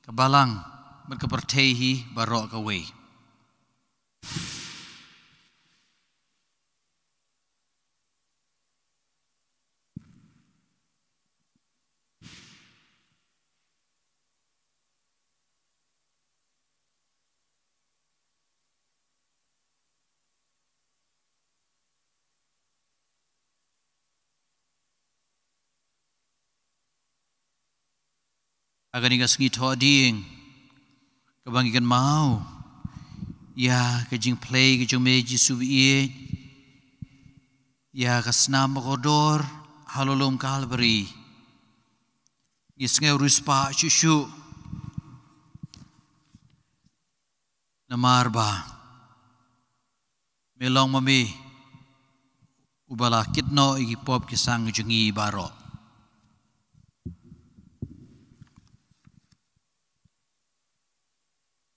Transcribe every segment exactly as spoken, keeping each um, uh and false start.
Ka balang bad ka pyrthei hi baroh kawei. Ha kane ka sngi thoh dieng, kaba ngi kynmaw ïa ka jingphlei ka jong me Jisu ba ïeit, ïa ka snam ba kordor ha lulum Kalbari, ngi sngew riewspah shuh shuh. Namar ba me long ma me uba la kit noh ïa ki pop ki sang jong ngi baroh.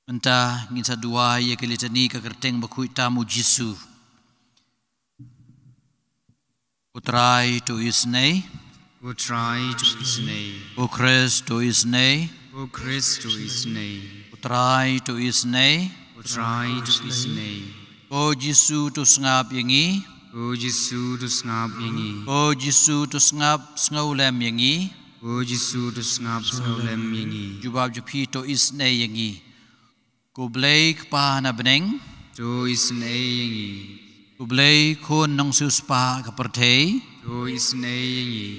Mynta ngin sa duwai ïa ka litani ka kyrteng bakhuid tam U Jisu. U Trai to isynei. U Trai to isynei. U Khrist to isynei. U Khrist to isynei. U Trai to isynei. U Trai to isynei. Ko Jisu to sngap ïa ngi. Ko Jisu to sngap ïa ngi. Ko Jisu to sngap sngewlem ïa ngi. Ko Jisu to sngap sngewlem ïa ngi. Jubab jong phi to isynei ïa ngi. Ko Blei Kpa na bneng. To isynei ïa ngi. Ko Blei Khun nongsiewspah ka pyrthei. To isynei ïa ngi.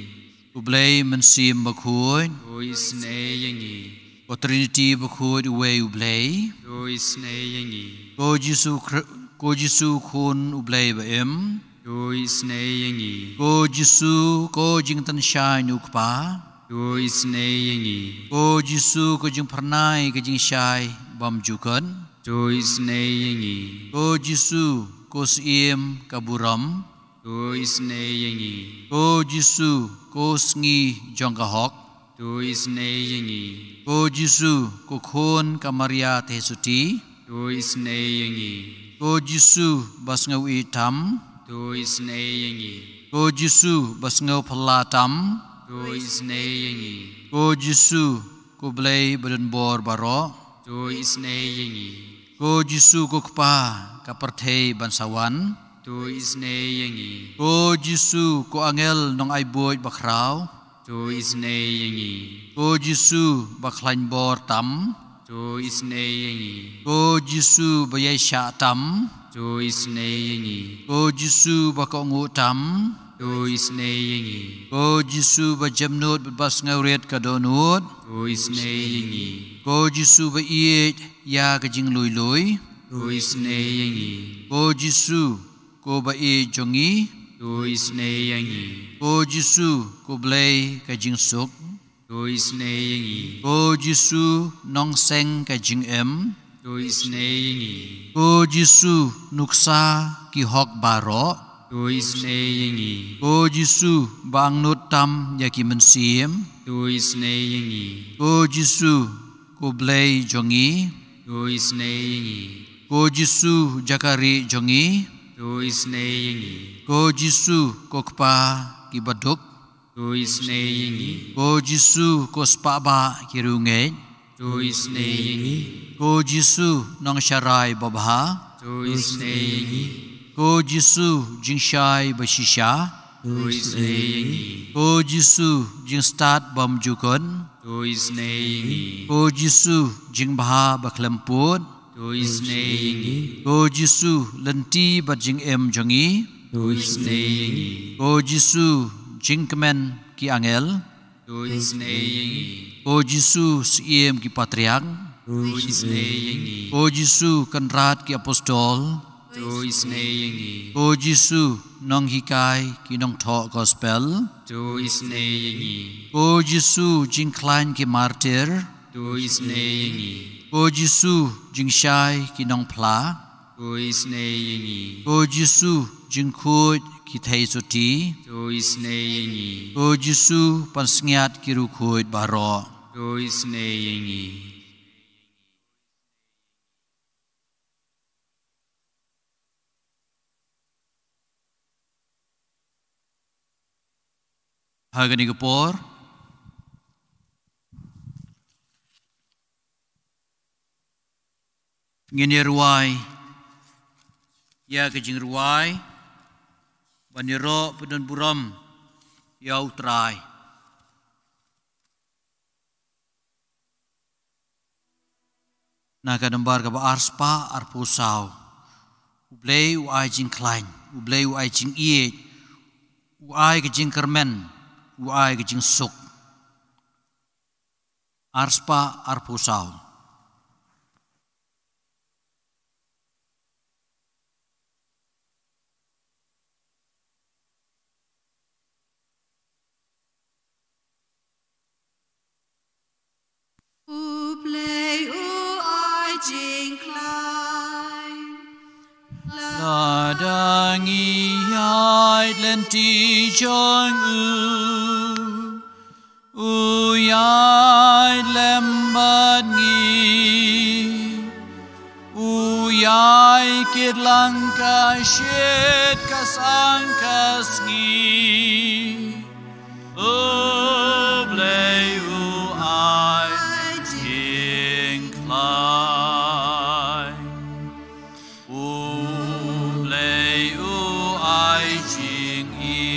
Ko Blei Mynsiem Bakhuid. To isynei ïa ngi. Ko Trinity Bakhuid uwei U Blei. To isynei ïa ngi. Ko Jisu Khri-, ko Jisu Khun U Blei ba im. To isynei ïa ngi. Ko Jisu ko jingtynshaiñ U Kpa. To isynei ïa ngi. Ko Jisu ko jingphyrnai ka jingshai bymjukut. To isynei ïa ngi. Ko Jisu ko Syiem ka burom. To isynei ïa ngi. Ko Jisu ko sngi jong ka hok. To isynei ïa ngi. Ko Jisu ko Khun ka Maria Theisotti. To isynei ïa ngi. Ko Jisu ba sngew ïeit tam. To isynei ïa ngi. Ko Jisu ba sngew phylla tam. To isynei ïa ngi. Ko Jisu ko Blei badonbor baroh. To isynei ïa ngi. Ko Jisu ko Kpa ka pyrthei ban sa wan. To isynei ïa ngi. Ko Jisu ko angel nongai buit bakhraw. To isynei ïa ngi. Ko Jisu ba khlaiñ bor tam. To isynei ïa ngi. Ko Jisu ba ïaishah tam. To isynei ïa ngi. Ko Jisu ba kohnguh tam. To isynei ïa ngi. Ko Jisu ba jemnud bad ba sngewrit ka dohnud. To isynei ïa ngi. Ko Jisu ba ïeit ïa ka jinglui lui. To isynei ïa ngi. Ko Jisu ko ba ïeit jong ngi. To isynei ïa ngi. Ko Jisu ko Blei ka jingsuk. To isynei ïa ngi. Ko Jisu nongseng ka jingim. To isynei ïa ngi. Ko Jisu nuksa ki hok baroh. To isynei ïa ngi. Ko Jisu ba angnud tam ïa ki mynsiem. To isynei ïa ngi. Ko Jisu ko Blei jong ngi. To isynei ïa ngi. Ko Jisu jaka rieh jong ngi. To isynei ïa ngi. Ko Jisu ko Kpa ki baduk. To isynei ïa ngi. Ko Jisu ko spah bah ki riewngeit. To isynei ïa ngi. Ko Jisu nongsharai babha. To isynei ïa ngi. Ko Jisu jingshai bashisha. To isynei ïa ngi. Ko Jisu jingstad bymjukut. To isynei ïa ngi. Ko Jisu jingbha bakhlem pud. To isynei ïa ngi. Ko Jisu lynti bad jingim jong ngi. To isynei ïa ngi. Ko Jisu jingkmen ki angel. To isynei ïa ngi. Ko Jisu Syiem ki patriark. To isynei ïa ngi. Ko Jisu Kynrad ki apostol. To isynei ïa ngi. Ko Jisu nonghikai ki nongthoh gospel. To isynei ïa ngi. Ko Jisu jingkhlaiñ ki martir. To isynei ïa ngi. Ko Jisu jingshai ki nongphla. To isynei ïa ngi. Ko Jisu jingkhuid ki theisotti. To isynei ïa ngi. Ko Jisu pansngiat ki riewkhuid baroh. To isynei ïa ngi. Ha kane ka por, Ngin ïa rwai ïa ka jingrwai ban ïaroh pyndonburom ïa U Trai. Na ka nombar kaba arspah arphew saw. U Blei u ai jingkhlaiñ, U Blei u ai jingïeit, u ai ka jingkyrmen, u ai ka jingsuk. Arspah arphew saw. U Blei u ai jingkhlaiñ. Lada ngi ïaid lynti jong u, u ïaid lem bad ngi. U ïai kit lang ka shit ka sang ka sngi. U Blei u ai jingkhlaiñ. U Blei u ai jingïeit.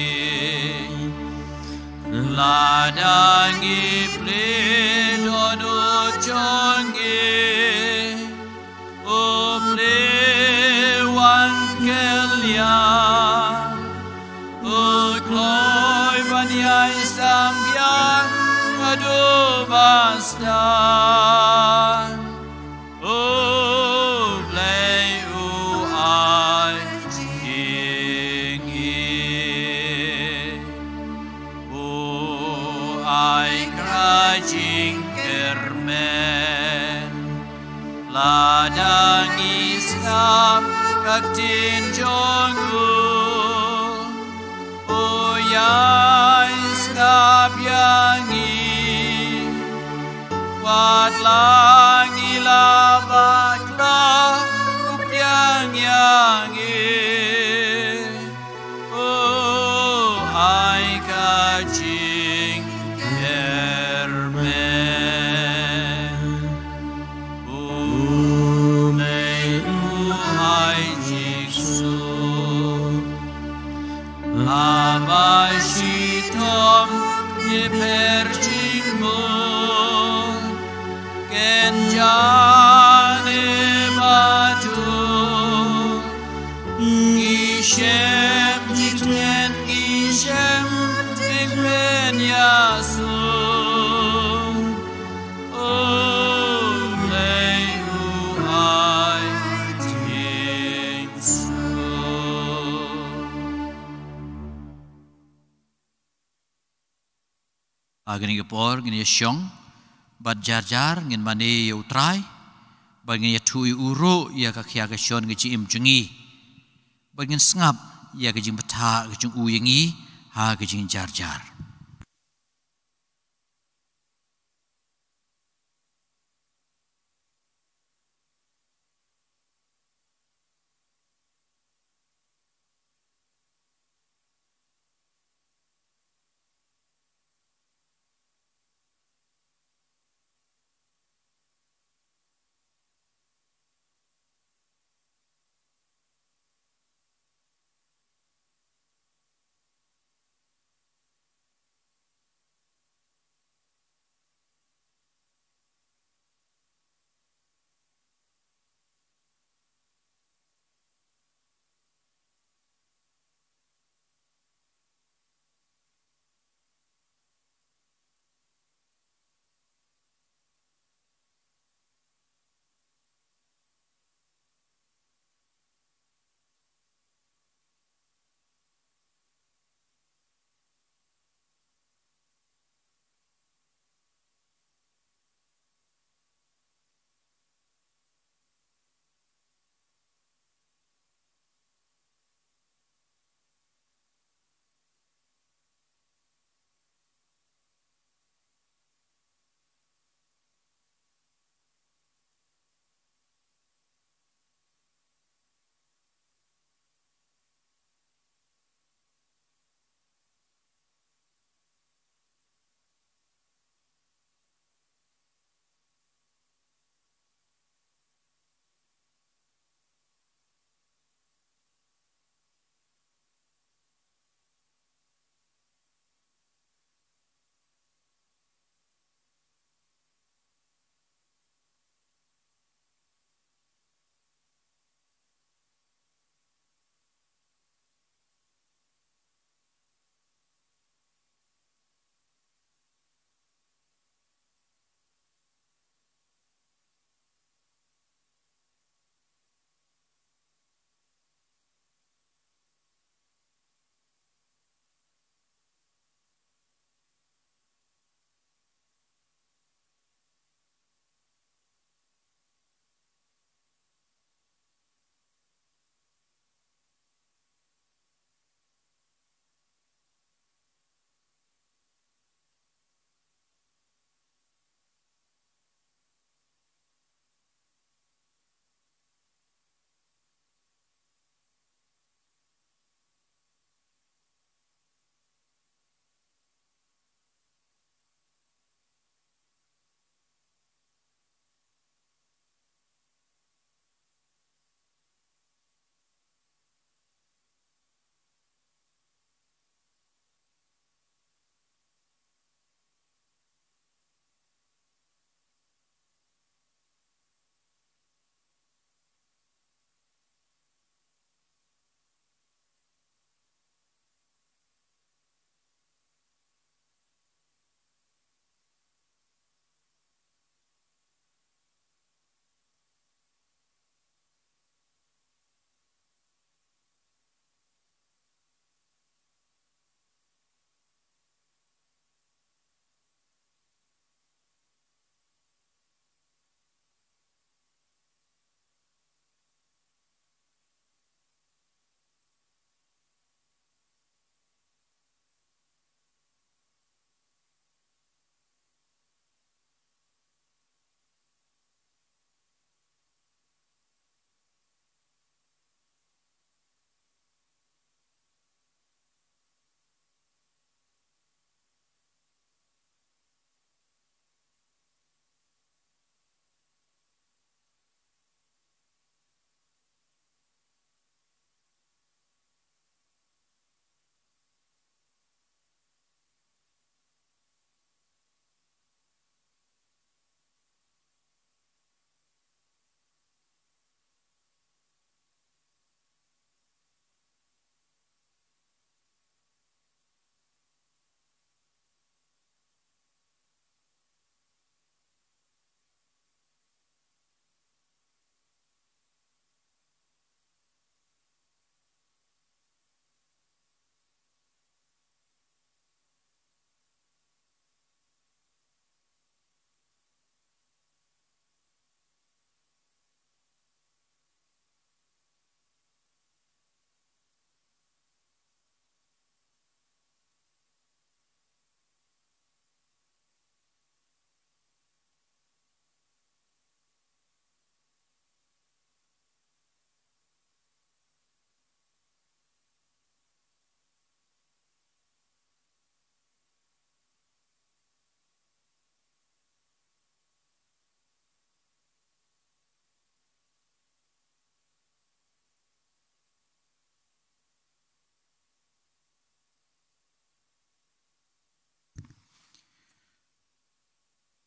Lada ngi plie dohnud jong ngi, u plie wan kylliang. U kloi ban ïai sam biang haduh ba sdang. U Blei u ai jingïeit. U ai ka jingkyrmen. Lada ngi sngap ka ktien jong u, u ïai sngap ïa ngi. Wat la ngi la bakla, u pdiang ïa ngi. U ai ka jingkyrmen. U Blei u ai jingsuk. Haba shitom ïapher jingmut, kynja ne ba duk, ngi shem jingkmen, ngi shem jingpynïasoh. U Blei u ai jingsuk. Ha kane ka por ngin ïa shong bad jar jar ngin mane ïa U Trai, bad ngin ïathuh ïa u ruh ïa ka khia ka shon ka jingim jong ngi, bad ngin sngap ïa ka jingbthah ka jong u ïa ngi ha ka jingjar jar.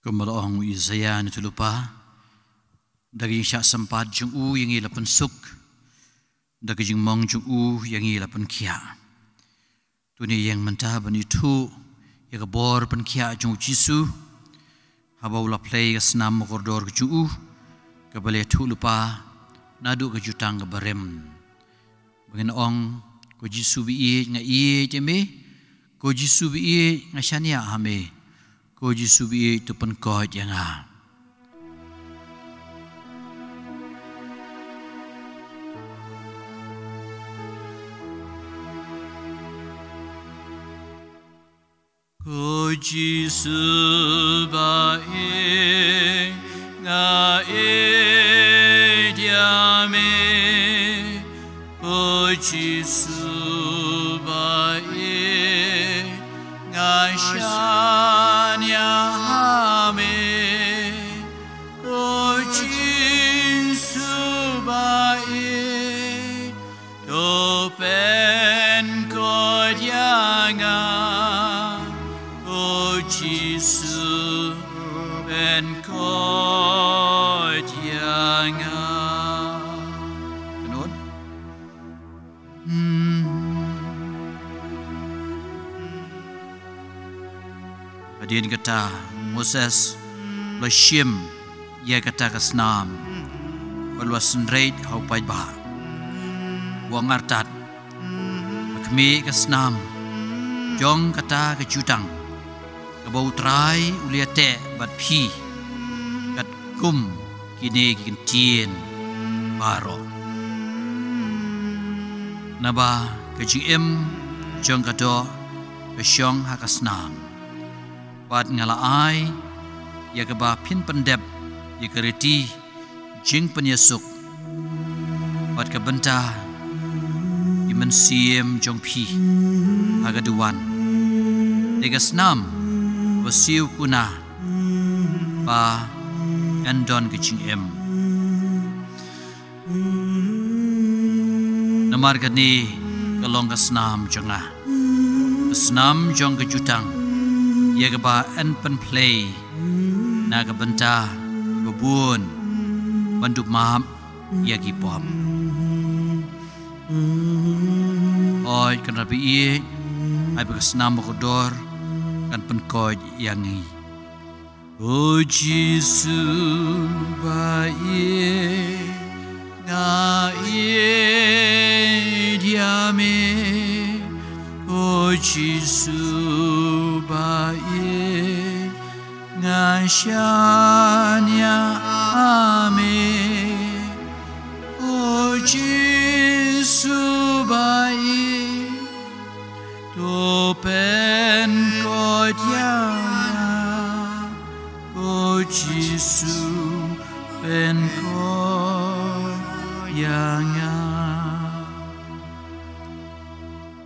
Kumba la ong u Isaïah na thulpa, da ka jingshah sympat jong u ïa ngi la pynsuk, da ka jingmong jong u ïa ngi la pynkhiah. To ngin ïeng mynta ban ithuh ïa ka bor pynkhiah jong u Jisu, haba u la plie ka snam bakordor ka jong u, kaba la ithuh lypa naduh ka jutang kaba rim. Ba ngin ong, ko Jisu ba ïeit, nga ïeit ïa me. Ko Jisu ba ïeit, nga shaniah ha me. Ko Jisu ba ïeit, to pynkoit ïa nga. Ko Jisu ba ïeit, nga ïeit ïa me. Ko Jisu ba ïeit, nga shaniah ha me. Ko Jisu ba ïeit, to pynkoit ïa nga. Ko Jisu, pynkoit ïa nga. Kynnoh. Hmm. Hadien kata, u Moses u la shim ïa kata ka snam, bad u la synreit ha u paidbah. U ong artat, ba khmih ka snam jong kata ka jutang, kaba U Trai u la ïateh bad phi, katkum kine ki ktien baroh. Naba ka jingim jong ka doh ka shong ha ka snam. Bad nga la ai ïa kaba phin pyndep ïa ka riti jingpynïasuk, bad ka bynta ki mynsiem jong phi ha ka duwan. Te ka snam ba siew kuna, ba yn don ka jingim. Namar kane ka long ka snam jong nga, ka snam jong ka jutang, ïa kaba yn pynplie na ka bynta kiba bun, ban dup map ïa ki pop. Oi, Kynrad ba ïeit, ai ba ka snam bakordor kan pynkoit ïa ngi. Ko Jisu ba ïeit, nga ïeit ïa me. Ko Jisu ba ïeit, nga shaniah ha me. Ko Jisu ba ïeit, to pynkoit ïa nga. Ko Jisu, pynkoit ïa nga.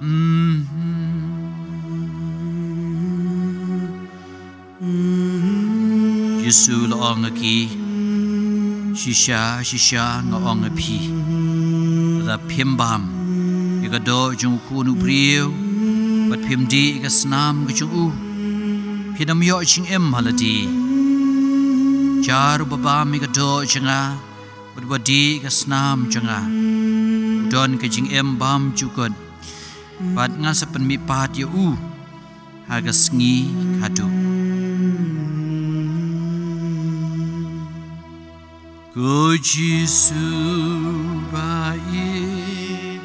Mhm. Jisu u la ong ha ki, shisha, shisha, nga ong ha phi, lada phim bam ïa ka doh jong u Khun u briew, bad phim dih ïa ka snam ka jong u, phin ym ïoh jingim ha lade. Jar uba bam ïa ka doh jong nga, bad uba dih ïa ka snam jong nga, u don ka jingim bymjukut, bad ngan sa pynmihpat ïa u ha ka sngi khatduh. Ko Jisu ba ïeit,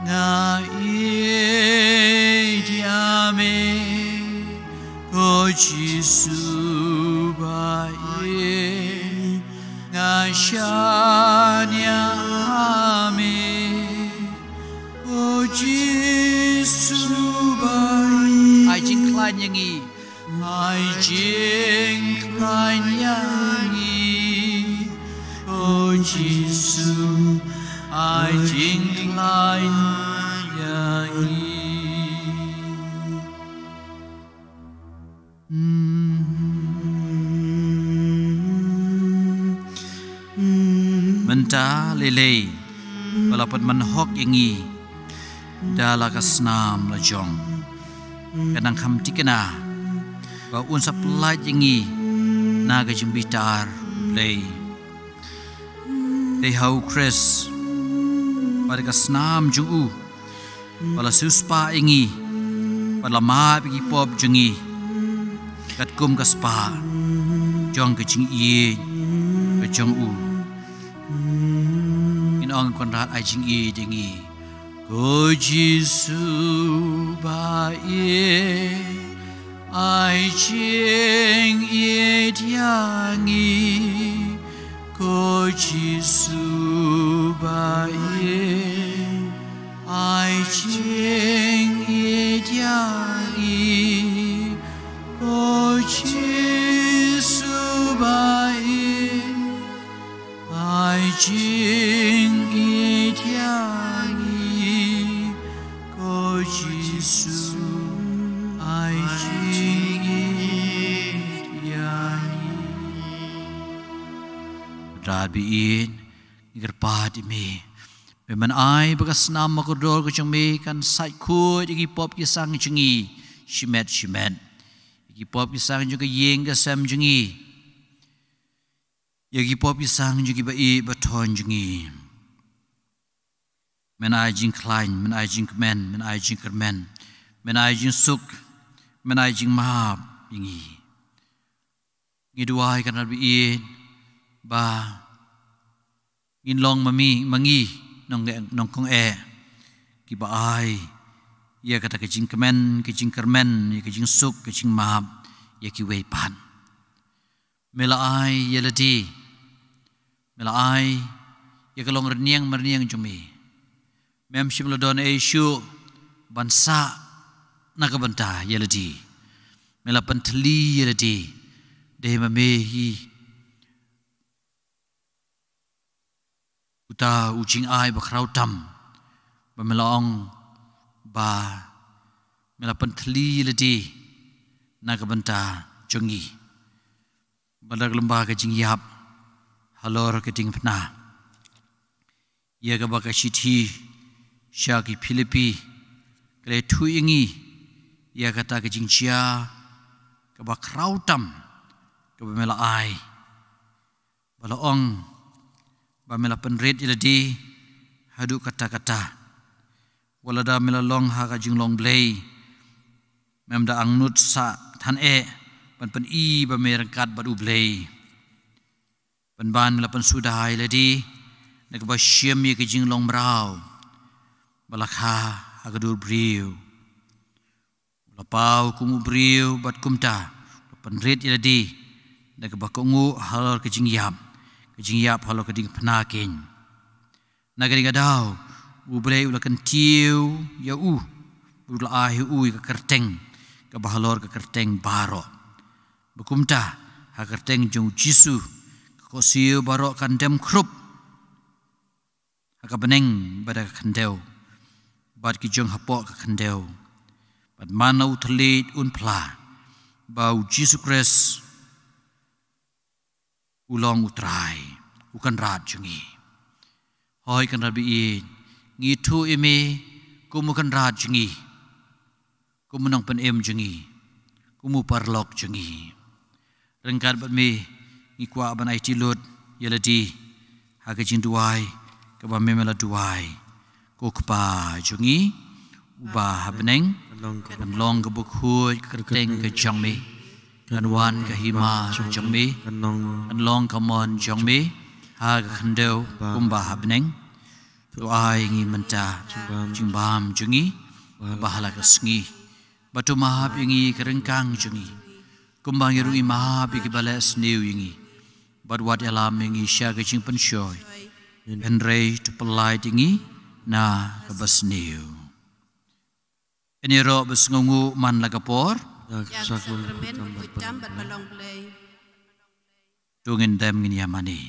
nga ïeit ïa me. Ko Jisu ba ïeit, nga shaniah ha me. Ko Jisu ba ïeit, ai jingkhlaiñ ïa ngi. Ai jingkhlaiñ ïa ngi. Ko Jisu, ai jingkhlaiñ ïa ngi. Mynta lei lei ba la pynman hok ïa ngi da la ka snam la jong, ka nang kham thikna ba un sa pyllait ïa ngi na ka jingbitar Blei. Dei ha u Khrist bad ka snam jong u ba la siewspah ïa ngi bad la map ïa ki pop jong ngi katkum ka spah jong ka jingïeit ka jong u. Ngin ong, Kynrad, ai jingïeit ïa ngi. Ko Jisu ba ïeit, ai jingïeit ïa ngi. Ko Jisu ba ïeit, ai jingïeit ïa ngi. Ko Jisu ba ïeit, ai jingïeit ïa ngi. Ko Jisu, ai jingïeit ïa ngi. Kynrad ba ïeit, ngi kyrpad ïa me. Me men ai ba ka snam bakordor ka jong me kan sait khuid ïa ki pop ki sang jong ngi shimet shimet. Ïa ki pop ki sang jong ka ïing ka sem jong ngi. Ïa ki pop ki sang jong ki ba ïeit ba thoh jong ngi. Men ai jingkhlaiñ, men ai jingkmen, men ai jingkyrmen, men ai jingsuk, men ai jingmap ïa ngi. Ngi duwai, Kynrad ba ïeit, ba ngin long ma me, ma ngi nong, nongkong eh ki ba ai ïa kata ka jingkmen, ka jingkyrmen, ïa ka jingsuk, ka jingmap ïa kiwei pat. Me la ai ïa lade, me la ai ïa ka long rynïeng marnieng jong me. Mem shym la don ei shuh ban sah na ka bynta ïa lade. Me la pynthylli ïa lade. Dei ma me hi uta u jingai ba khraw tam, ba me la ong ba me la pynthylli ïa lade na ka bynta jong ngi. Bad da ka lyngba ka jingïap halor ka diengphna, ïa kaba ka shithi sha ki Philippi ka la ïathuh ïa ngi ïa kata ka jingjia kaba khraw tam kaba me la ai. Ba la ong ba me la pynrit ïa lade haduh katta katta. Wat lada me la long ha ka jinglong Blei, mem da angnud sah than eh ban pyni ba me ryngkat bad U Blei. Pynban me la pynsuda ïa lade na kaba shim ïa ka jinglong mraw ba la kha ha ka dur briew. U la paw kum u briew bad kumta u la pynrit ïa lade da kaba kohnguh halor ka jingïap, ka jingïap halor ka diengphna keiñ. Na kane ka daw U Blei u la kyntiew ïa u, u la ai ïa u ïa ka kyrteng kaba halor ka kyrteng baroh. Ba kumta ha ka kyrteng jong U Jisu ka khohsiew baroh kan dem khrup ha ka bneng bad ha ka khyndew, bad ki jong hapoh ka khyndew. Bad man la u thylliej un phla ba U Jisu Khrist u long U Trai, U Kynrad jong ngi. Hooid Kynrad ba ïeit, ngi ïathuh ïa me kum U Kynrad jong ngi, kum U Nongpynim jong ngi, kum U Paralok jong ngi. Ryngkat bad me ngi kwah ban aiti lut ïa lade ha ka jingduwai kaba me me la duwai. Ko Kpa jong ngi uba ha bneng, kan long kaba khuid ka kyrteng ka jong me, kan wan ka hima jong me, kan long ka mon jong me ha ka khyndew kumba ha bneng. To ai ngi mynta jingbam jong ngi ba ha la ka sngi. Bad to map ïa ngi ka ryngkang jong ngi, kumba ngi ruh ngi map ïa kiba leh sniew ïa ngi. Bad wat ïalam ïa ngi sha ka jingpynshoi, hynrei to pyllait ïa ngi na kaba sniew. Ïaroh ba sngewnguh man la ka por. Ïa ka sakramen khuid tam bad ba long Blei. To ngin dem ngin ïa mane.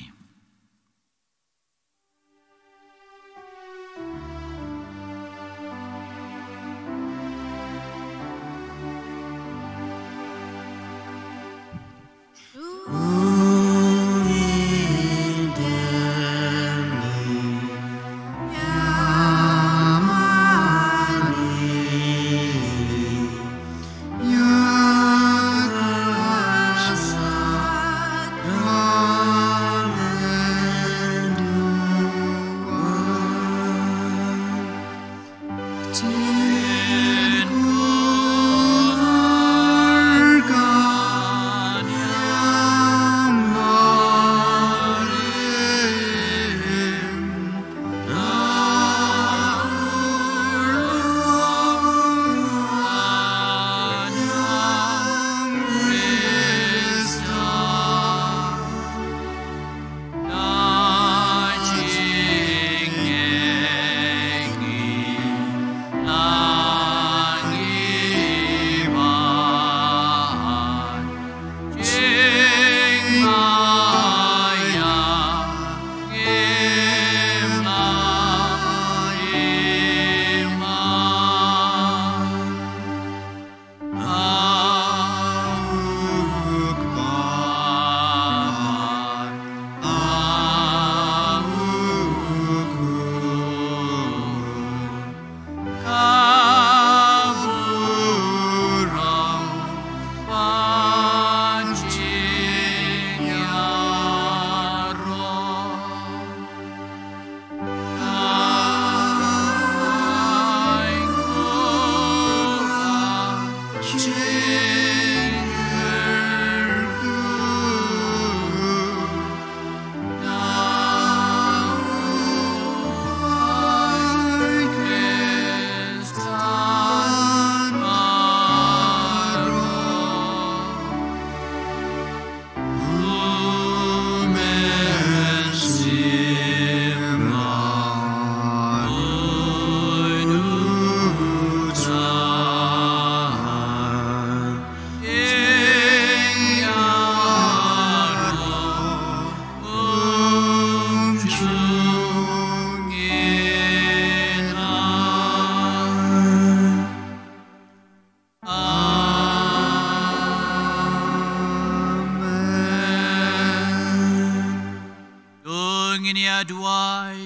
Ngin ïa duwai.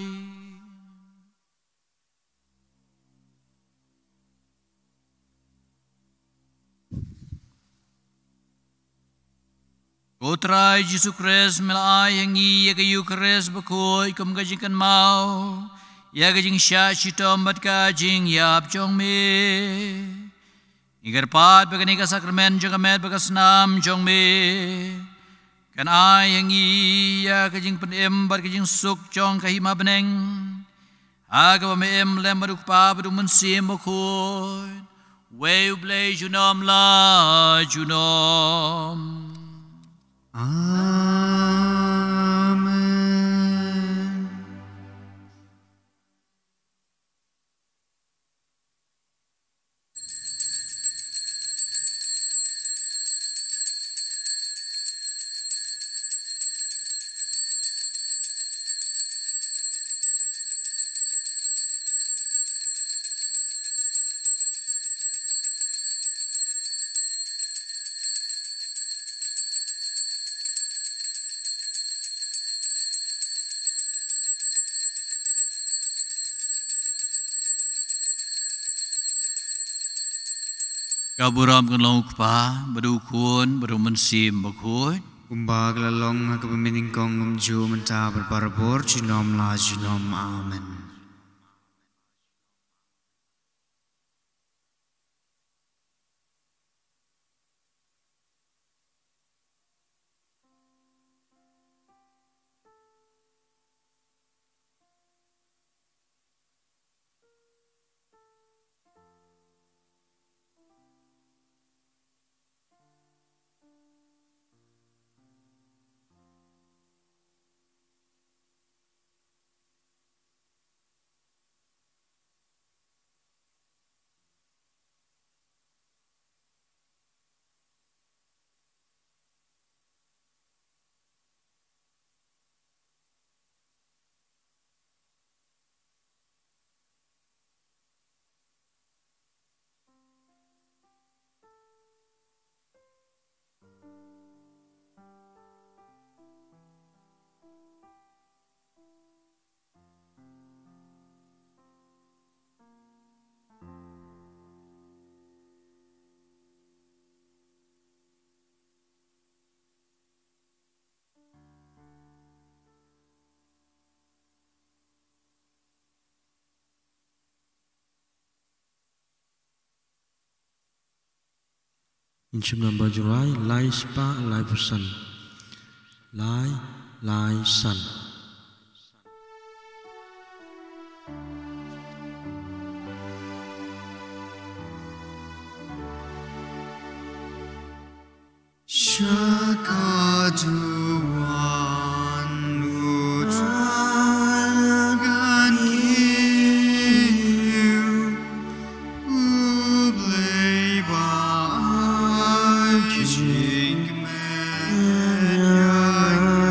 Ko Trai Jisu Khrist, me la ai ha ngi ïa ka Eukharist bakhuid kum ka jingkynmaw ïa ka jingshah shitom bad ka jingïap jong me. Ngi kyrpad ba kane ka sakramen jong ka met bad ka snam jong me kan ai ha ngi ïa ka jingpynim bad ka jingsuk jong ka hima bneng, ha kaba me im lem bad U Kpa bad U Mynsiem Bakhuid, uwei U Blei junom la junom. Amen. Ka burom kan long U Kpa, bad U Khun, bad U Mynsiem Bakhuid. Kumba ka la long ha kaba mynnyngkong, kumjuh mynta bad barabor, junom la junom. Amen. Ngin shim namba July, lai spah laiphew san. Lai, lai san. Sha ka duwan u Trai ngan kiew, U Blei ba ai jingkmen ïa nga.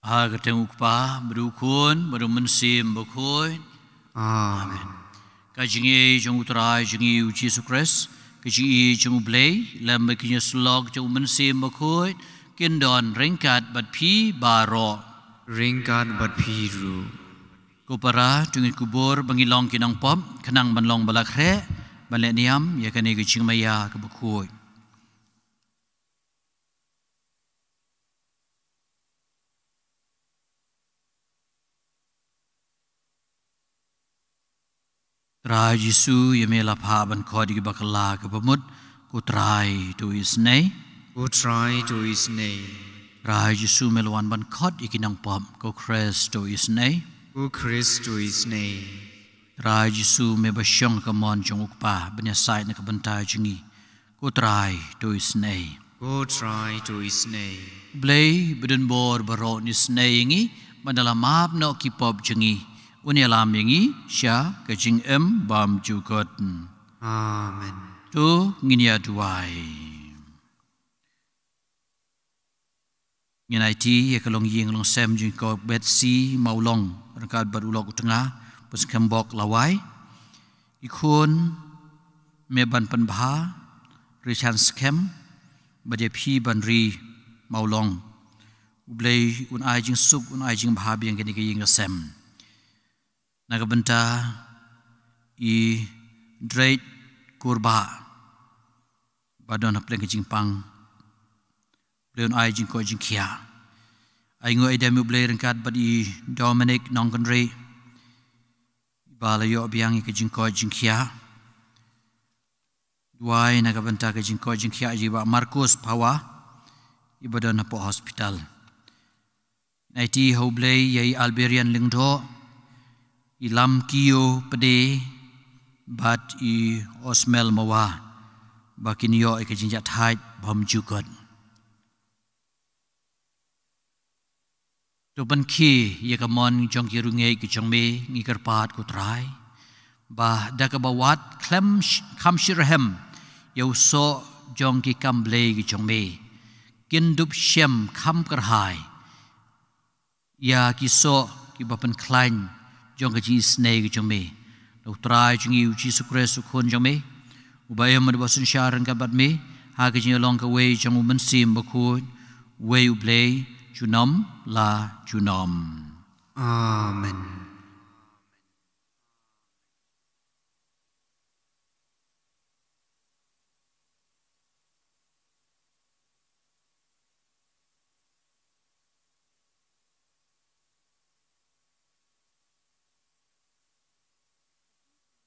Ha ka kyrteng U Kpa, bad U Khun, bad U Mynsiem Bakhuid. Amen. Ka jingïeit jong U Trai jong ngi U Jisu Khrist, ka jingïeit jong U Blei, lem bad ka jingïasyllok jong U Mynsiem Bakhuid, kin don ryngkat bad phi baroh. Ryngkat bad phi ruh. Ko para, to ngin kubur ba ngin long ki nongpop, khnang ban long ba la khreh ban leh niam ïa kane ka jingmaïa kaba khuid. Trai Jisu, ïa me la phah ban khot ïa ki bakla ka bamut, ko Trai to isnei. Ko Trai to isnei. Trai Jisu, me la wan ban khot ïa ki nongpop, ko Khrist to isnei. Ko Khrist to isnei. Trai Jisu, me ba shong ka mon jong u Kpa ban ïasaid na ka bynta jong ngi, ko Trai to isnei. Ko Trai to isnei. Blei ba don bor baroh un isnei ïa ngi, ban da la map noh ki pop jong ngi, un ïalam ïa ngi sha ka jingim bymjukut. Amen. To ngin ïa duwai. Ngin aiti ïa ka longïing longsem jong i Kong Betsi Mawlong, ryngkat bad u lok u tnga, Pynskhem Bok Lawai. I khun me ban pynbha, Richard Skhem, bad ïa phi ban ri Mawlong. U Blei un ai jingsuk, un ai jingbha biang kane ka ïing ka sem. Na ka bynta i Drej Kurbah ba don hapdeng ka jingpang, Blei un ai jingkoit jingkhiah. Ai nguh ai dem ïa u Blei ryngkat bad i Dominic Nongkynrih, ba la ïoh biang ïa ka jingkoit jingkhiah. Duwai na ka bynta ka jingkoit jingkhiah jong i Bah Marcus Phawa, i ba don hapoh hospital. Aiti ha u Blei ïa i Alberian Lyngdoh, i Lamkio Pde, bad i Osmel Mawa, ba kin ïoh ïa ka jingjahthait bymjukut. To pynkhie ïa ka mon jong ki riewngeit ki jong me, ngi kyrpad ko Trai, ba da kaba wad khlem sh-, kham shitrhem ïa u soh jong ki kam Blei ki jong me, kin dup shem kham kyrhai ïa ki soh kiba pynkhlaiñ jong ka jingisnei ka jong me. Da u Trai jong ngi u Jisu Khrist u Khun jong me, uba im bad uba synshar ryngkat bad me ha ka jingïalong kawei jong u Mynsiem Bakhuid, uwei u Blei, junom la junom. Amen.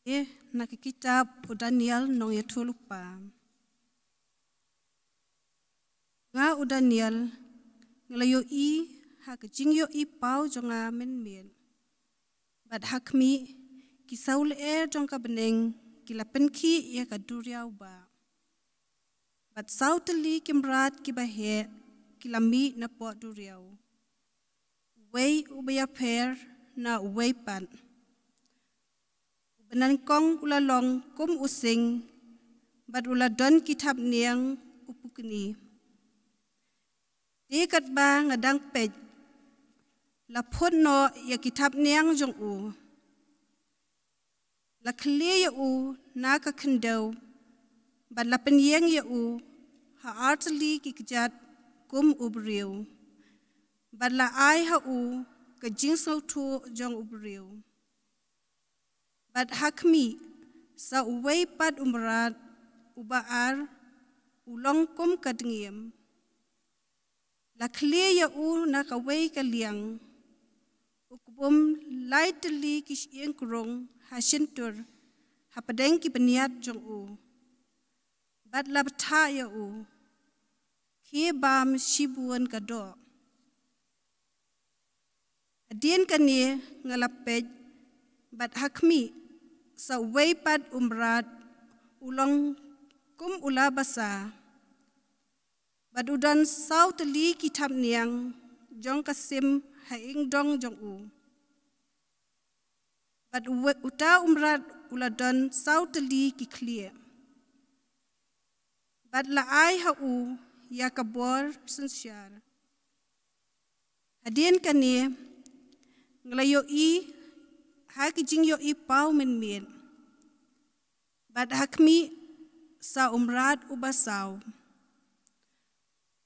Eh, na ka kitab u Daniel nongïathuhlypa. Nga u Daniel, nga la ïohi ha ka jingïohi paw jong nga mynmiet. Bad ha khmih, ki saw lyer jong ka bneng ki la pynkhih ïa ka duriaw ba. Bad saw tylli ki mrad kiba heh ki la mih napoh duriaw, uwei uba ïapher na uwei pat. U banyngkong u la long kum u sing, bad u la don ki thapniang u pukni. Te katba nga dang peit, la phut noh ïa ki thapniang jong u. La khlieh ïa u na ka khyndew, bad la pynïeng ïa u ha artylli ki kjat kum u briew, bad la ai ha u ka jingsngewthuh jong u briew. Bad ha khmih, sa uwei pat u mrad uba ar, u long kum ka dngiem. La khlieh ïa u na kawei ka liang, u kbum lai tylli ki shyieng krung ha shyntur, hapdeng ki bniat jong u. Bad la bthah ïa u, khie bam shibun ka doh. Hadien kane nga la peit, bad ha khmih, sa uwei pat u mrad, u long kum u la basa. Bad u don saw tylli ki thapniang jong ka sim ha ïingdong jong u. Bad uwe-, uta u mrad u la don saw tylli ki khlieh. Bad la ai ha u ïa ka bor synshar. Hadien kane, nga la ïohi ha ki jingïohi paw mynmiet. Bad ha khmih, sa u mrad uba saw,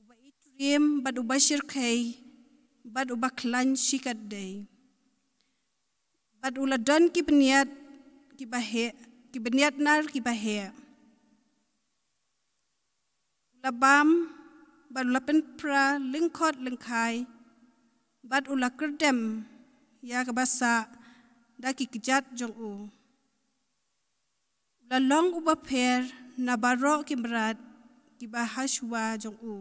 uba itriem, bad uba shyrkhei, bad uba khlaiñ shikatdei. Bad u la don ki bniat kiba heh, ki bniat nar kiba heh. U la bam, bad u la pynphra lyngkhot lyngkhai, bad u la kyrdem ïa kaba sah da ki kjat jong u. la long uba pher na baroh ki mrad kiba ha shuwa jong u.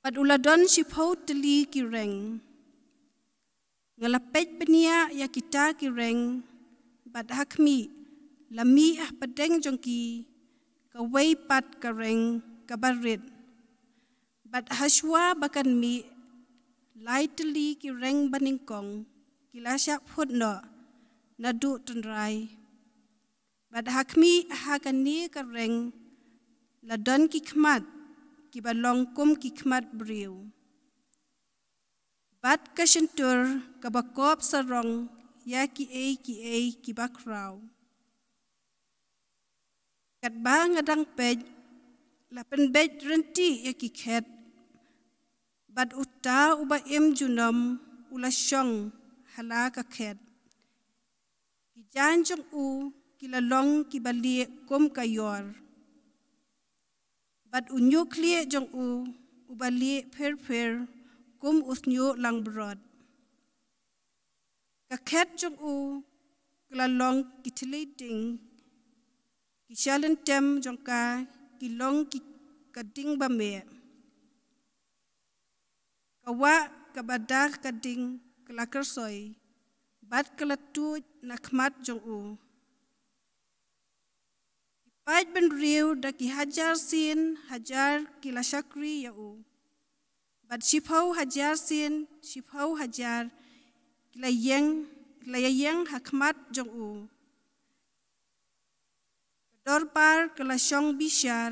Bad u la don shiphew tylli ki reng. Nga la peit bniah ïa kita ki reng, bad ha khmih, la mih ha pdeng jong ki, kawei pat ka reng kaba rit. Bad ha shuwa ba kan mih, lai tylli ki reng banyngkong, ki la shah phut noh, naduh tynrai. Bad ha khmih ha kane ka reng, la don ki khmat, kiba long kum ki khmat briew. Bad ka shyntur kaba kop sarong ïa kiei kiei kiba khraw. Katba nga dang peit, la pynbeit ryntih ïa ki khet. Bad uta uba im junom u la shong ha la ka khet. Ki jaiñ jong u ki la long kiba lieh kum ka ïor. Bad u ñiuhkhlieh jong u, uba lieh pher pher kum u shñiuh langbrot. Ka khet jong u, ka la long ki thylliej ding, ki shalynter jong ka, ki long ki ka ding ba meh. Ka wah kaba da ka ding ka la kyrsoi, bad ka la tuid na khmat jong u. Ki paid bynriew da ki hajar sien hajar ki la shakri ïa u. Bad shiphew hajar sien shiphew hajar ki la ïeng, ki la ïeng ha khmat jong u. Ka dorbar ka la shong bishar,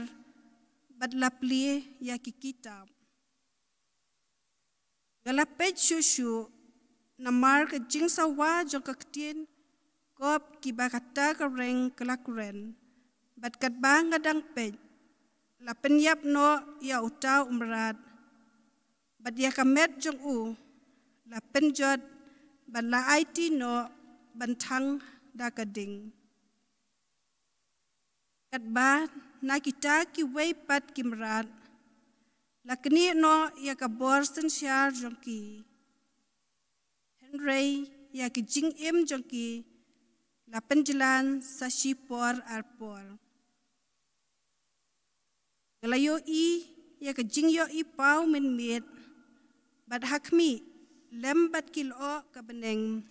bad la plie ïa ki kitab. Nga la peit shuh shuh, namar ka jingsawa jong ka ktien kop kiba kata ka reng ka la kren. Bad katba nga dang peit, la pynïap noh ïa uta u mrad. Bad ïa ka met jong u, la pynjot, bad la aiti noh, ban thang da ka ding. Katba na kita kiwei pat ki mrad, la knieh noh ïa ka bor synshar jong ki. Hynrei ïa ki jingim jong ki, la pynjlan sa shipor ar por. Nga la ïohi ïa ka jingïohi paw mynmiet, bad ha khmih, lem bad ki lyoh ka bneng.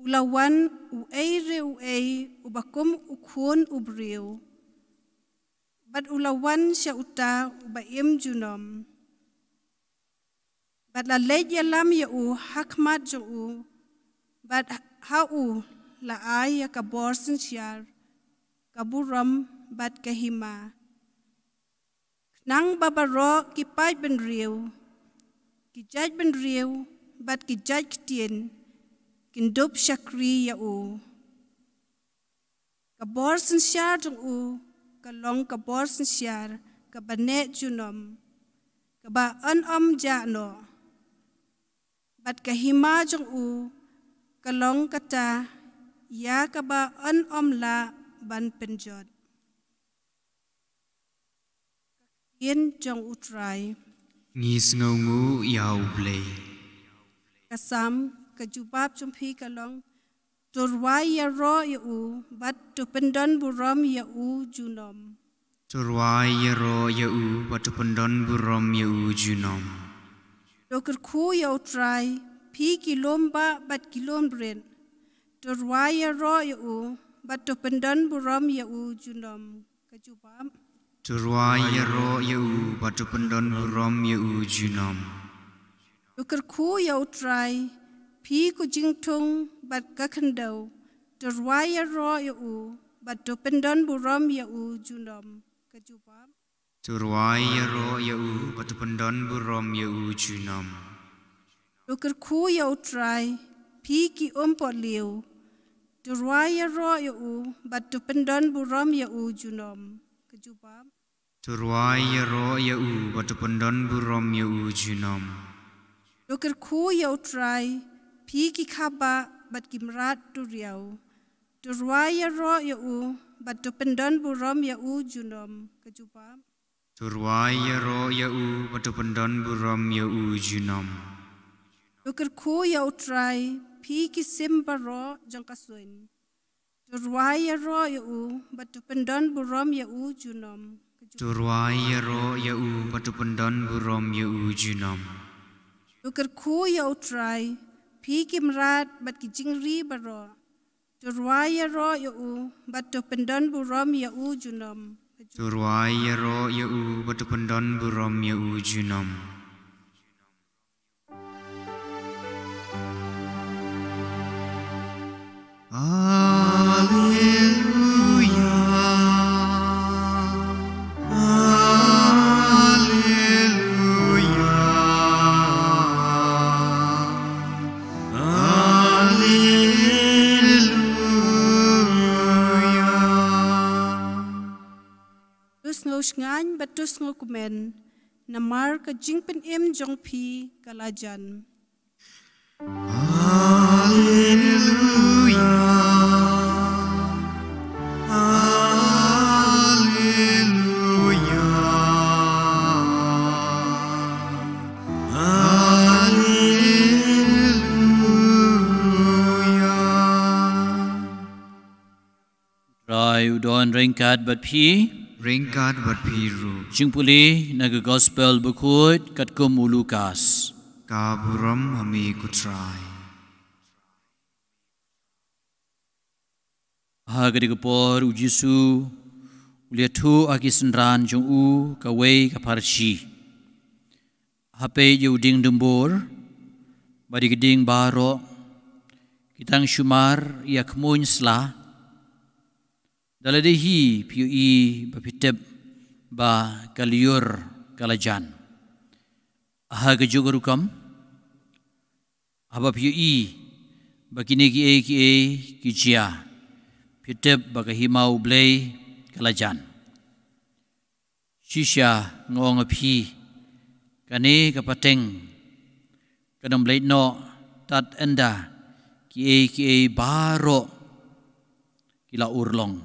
U la wan uei re uei, uba kum u khun u briew. Bad u la wan sha uta uba im junom. Bad la leit ïalam ïa u ha khmat jong u, bad ha u la ai ïa ka bor synshar, ka burom bad ka hima. Khnang ba baroh ki paid bynriew, ki jait bynriew, bad ki jait ktien, kin dup shakri ïa u. Ka bor synshar jong u, ka long ka bor synshar, kaba neh junom, kaba yn ym jah noh. Bad ka hima jong u, ka long kata, ïa kaba yn ym lah ban pynjot. Ka ktien jong U Trai. Ngi sngewnguh ïa U Blei. Ka Salm, ka jubab jong phi ka long, to rwai ïaroh ïa u, bad to pyndon burom ïa u junom. To rwai ïaroh ïa u, bad to pyndon burom ïa u junom. To kyrkhu ïa U Trai, phi ki lum bah bad ki lum rit. To rwai ïaroh ïa u, bad to pyndon burom ïa u junom. Ka jubab. To rwai ïaroh ïa u, bad to pyndon burom ïa u junom. To kyrkhu ïa U Trai, phi ku jingthung bad ka khyndew. To rwai ïaroh ïa u, bad to pyndon burom ïa u junom. Ka jubab. To rwai ïaroh ïa u, bad to pyndon burom ïa u junom. To kyrkhu ïa U Trai, phi ki um pohliew. To rwai ïaroh ïa u, bad to pyndon burom ïa u junom. Ka jubab. To rwai ïaroh ïa u, bad to pyndon burom ïa u junom. To kyrkhu ïa U Trai, phi ki khabah bad ki mrad duriaw. To rwai ïaroh ïa u, bad to pyndon burom ïa u junom. Ka jubab. To rwai ïaroh ïa u, bad to pyndon burom ïa u junom. To kyrkhu ïa U Trai, phi ki sim baroh jong ka suiñ. To rwai ïaroh ïa u bad to pyndon burom ïa u junom. To rwai ïaroh ïa u bad to pyndon burom ïa u junom. To kyrkhu ïa U Trai, phi ki mrad bad ki jingri baroh. To rwai ïaroh ïa u bad to pyndon burom ïa u junom. To rwai ïaroh ïa u bad to pyndon burom ïa u junom. Alleluia. Alleluia. Alleluia. To sngew shngaiñ bad to sngew kmen, namar ka jingpynim jong phi ka la jan. Alleluia. Alleluia. Alleluia. Trai u don ryngkat bad phi. Ryngkat bad phi ruh. Jingpule na ka Gospel bakhuid katkum u Lukas. Ka burom ha me ko Trai. Ha katei ka por u Jisu u la ïathuh ha ki synran jong u kawei ka pharshi. Ha peit ïa u dieng dumbur bad ïa ki dieng baroh ki dang sumar ïa khmuiñ sla. Da lade hi phi ïohi ba phi tip ba ka lyiur ka la jan. Ha kajuh ka rukom, haba phi ïohi ba kine kiei kiei ki jia, phi tip ba ka hima U Blei ka la jan. Shisha nga ong ïa phi, kane ka pateng kan ym leit noh tad ynda kiei kiei baroh ki la urlong.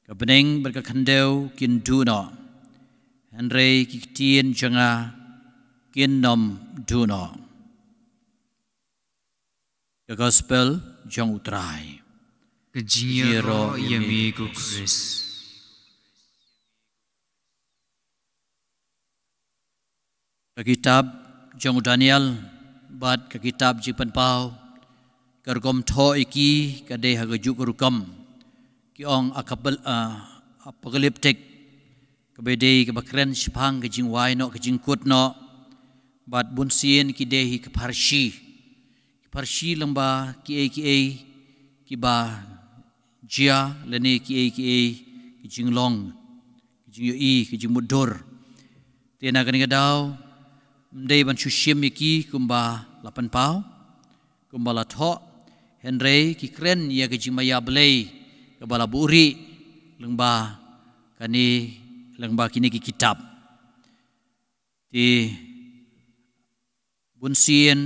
Ka bneng bad ka khyndew kin duh noh, hynrei ki ktien jong nga kin ym duh noh. Ka Gospel jong U Trai. Ka jingïaroh ïa me ko Khrist. Ka kitab jong u Daniel bad ka kitab Jingpynpaw, ka rukom thoh ïa ki ka dei ha kajuh ka rukom. Ki ong akapel-, ah, apocalyptic, kaba dei kaba kren shaphang ka jingwai noh, ka jingkut noh. Bad bunsien ki dei hi ka pharshi. Ki pharshi lyngba kiei kiei kiba jia lane kiei kiei ki jinglong, ki jingïohi, ki jingmutdur. Te na kane ka daw, ym dei ban shu shim ïa ki kumba la pynpaw, kumba la thoh, hynrei ki kren ïa ka jingmaïa Blei kaba la buhrieh lyngba kane, lyngba kine ki kitab. Te bunsien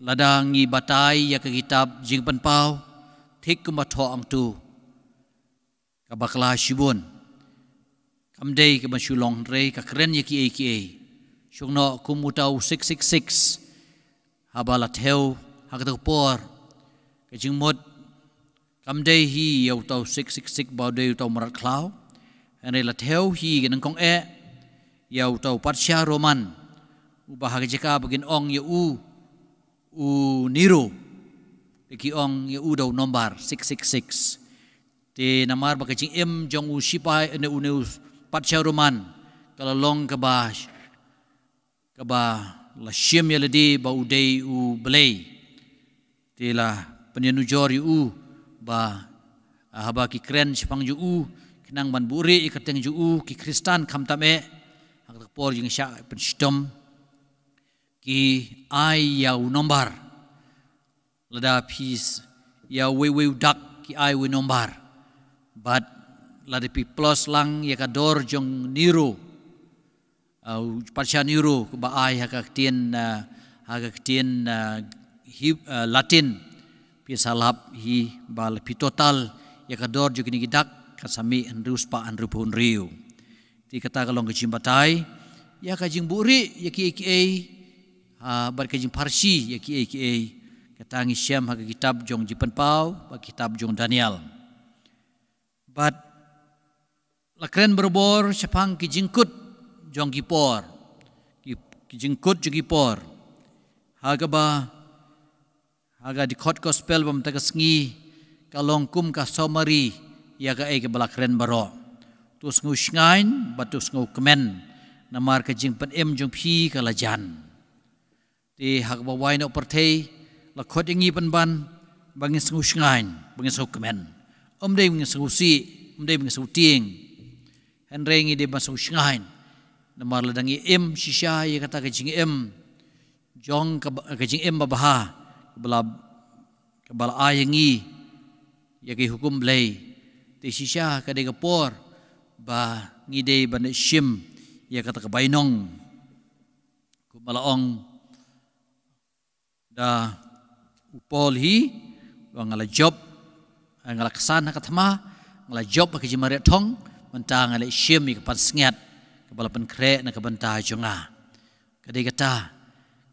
lada ngi batai ïa ka kitab Jingpynpaw, thik kumba thoh hangto, ka bakla shibun. Kam dei kaba shu long, hynrei ka kren ïa kiei kiei. Shong noh kum uta u six six six. Haba la thew ha kata ka por, ka jingmut kam dei hi ïa uta u six six six ba u dei uta u mrad khlaw. Hynrei la thew hi ka nyngkong eh ïa uta u patsha Roman, uba ha ka jaka ba kin ong ïa u, u Nero, te ki ong ïa u da u nombar six six six. Te namar ba ka jingim jong u sipai, ne u, ne u patsha Roman, ka la long kaba, kaba la shim ïa lade ba u dei u blei. Te la pynïanujor ïa u ba, ah, haba ki kren shaphang jong u, khnang ban buhrieh ïa ka kyrteng jong u, ki Khristan khamtam eh, ha kata ka por jingshah pynshitom, ki ai ïa u nombar. Lada phi s-, ïa uwei uwei u dak ki ai uwei u nombar. Bad lada phi plus lang ïa ka dor jong Nero, ah, u patsha Nero, kaba ai ha ka ktien, ah, ha ka ktien, ah, Hib-, ah, Latin, phi sa lap hi ba lada phi total ïa ka dor jong kine ki dak, ka sa mih hynriew spah hynriewphew hynriew. Te kata ka long ka jingbatai ïa ka jingbuhrieh ïa kiei kiei, ah, bad ka jingpharshi ïa kiei kiei. Kata ngi shem ha ka kitab jong Jingpynpaw bad kitab jong Daniel. Bad la kren barabor shaphang ki jingkut jong ki por. Ki, ki jingkut jong ki por. Ha kaba, ha ka dkhot gospel ba mynta ka sngi ka long kum ka summary ïa kaei kaba la kren baroh. To sngew shngaiñ bad to sngew kmen, namar ka jingpynim jong phi ka la jan. Te ha kaba wai noh pyrthei la khot ïa ngi pynban ba ngin sngew shngaiñ, ba ngin sngew kmen. Ym dei ba ngin sngew sih, ym dei ba ngin sngew tieng. Hynrei ngi dei ban sngew shngaiñ. Namar lada ngi im shisha ïa kata ka jingim jong ka, ka jingim babha kaba la, kaba la ai ïa ngi ïa ki hukum Blei, te shisha ka dei ka por ba ngi dei ban shim ïa kata ka bainong. Kumba la ong da u Paul hi, ba nga la jop, nga la ksan ha ka thma, nga la jop ha ka jingmareh thong, mynta nga la shim ïa ka pansngiat kaba la pynkhreh na ka bynta jong nga. Ka dei kata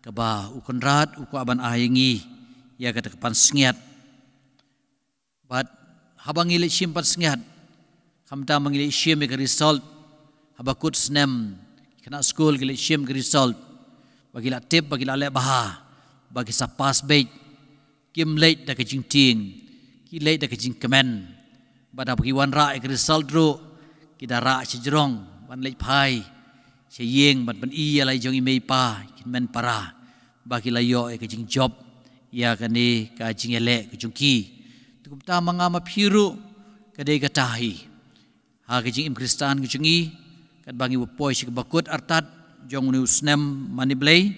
kaba u Kynrad u kwah ban ai ïa ngi ïa kata ka pansngiat. Bad haba ngi leit shim pansngiat, khamtam ba ngi leit shim ïa ka result, haba kut snem ki khynnah skul ki leit shim ka result, ba ki la tip, ba ki la leh bha, ba ki sa pass beit, kim leit da ka jingtieng, ki leit da ka jingkmen. Bad haba ki wanrah ïa ka result ruh, ki da rah shajrong ban leit phai sha ïing ban pyni ïa la jong i mei i pa, ki hynmen para, ba ki la ïoh ïa ka jingjop ïa kane ka jingïaleh ka jong ki. Te kumta ma nga ma phi ruh ka dei kata hi. Ha ka jingim Khristan ka jong ngi, katba ngi poi sha kaba kut artat jong une u snem mane Blei,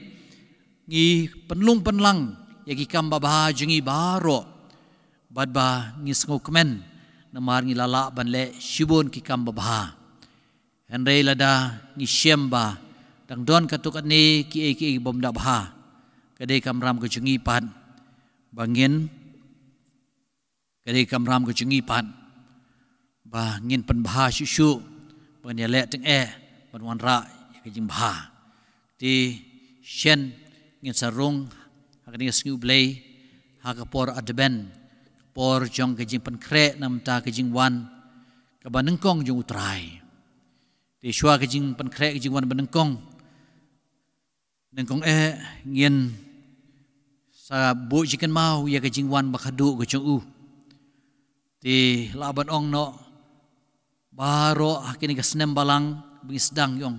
ngi pynlong pynlang ïa ki kam babha jong ngi baroh, bad ba ngi sngew kmen namar ngi la lah ban leh shibun ki kam babha. Hynrei lada ngi shem ba dang don katto katne kiei kiei bym da bha, ka dei kamram ka jong ngi pat ba ngin, ka dei kamram ka jong ngi pat ba ngin pynbha shuh shuh, ba ngin ïaleh tyngeh ban wanrah ïa ka jingbha. Te shen ngin sa rung ha kane ka sngi U Blei, ha ka por Advent, ka por jong ka jingpynkhreh na ka bynta ka jingwan kaba nyngkong jong U Trai. Te shuwa ka jingpynkhreh ka jingwan ba nyngkong, nyngkong eh ngin sa buh jingkynmaw ïa ka jingwan ba khadduh ka jong U. Te lah ban ong noh, baroh ha kane ka snem balang ba ngi sdang ïong,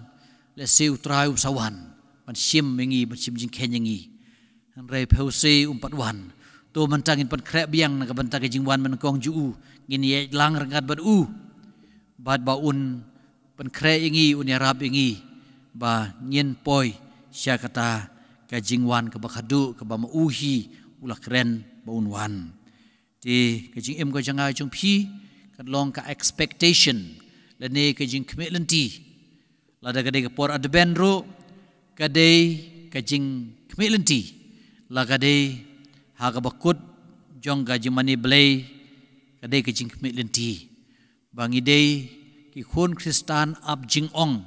lehse U Trai um sa wan ban shim ïa ngi, ban shim jingkheiñ ïa ngi. Hynrei phi, lehse um pat wan. To mynta ngin pynkhreh biang na ka bynta ka jingwan ba nyngkong jong U, ngin ïaid lang ryngkat bad U, bad ba Un pynkhreh ïa ngi, Un ïarap ïa ngi ba ngin poi sha kata ka jingwan kaba khadduh kaba ma U hi U la kren ba Un wan. Te ka jingim ka jong nga jong phi ka long ka expectation lane ka jingkhmih lynti. Lada ka dei ka por Advent ruh ka dei ka jingkhmih lynti, la ka dei ha kaba kut jong ka jingmane Blei ka dei ka jingkhmih lynti. Ba ngi dei ki khun Khristan ap jingong,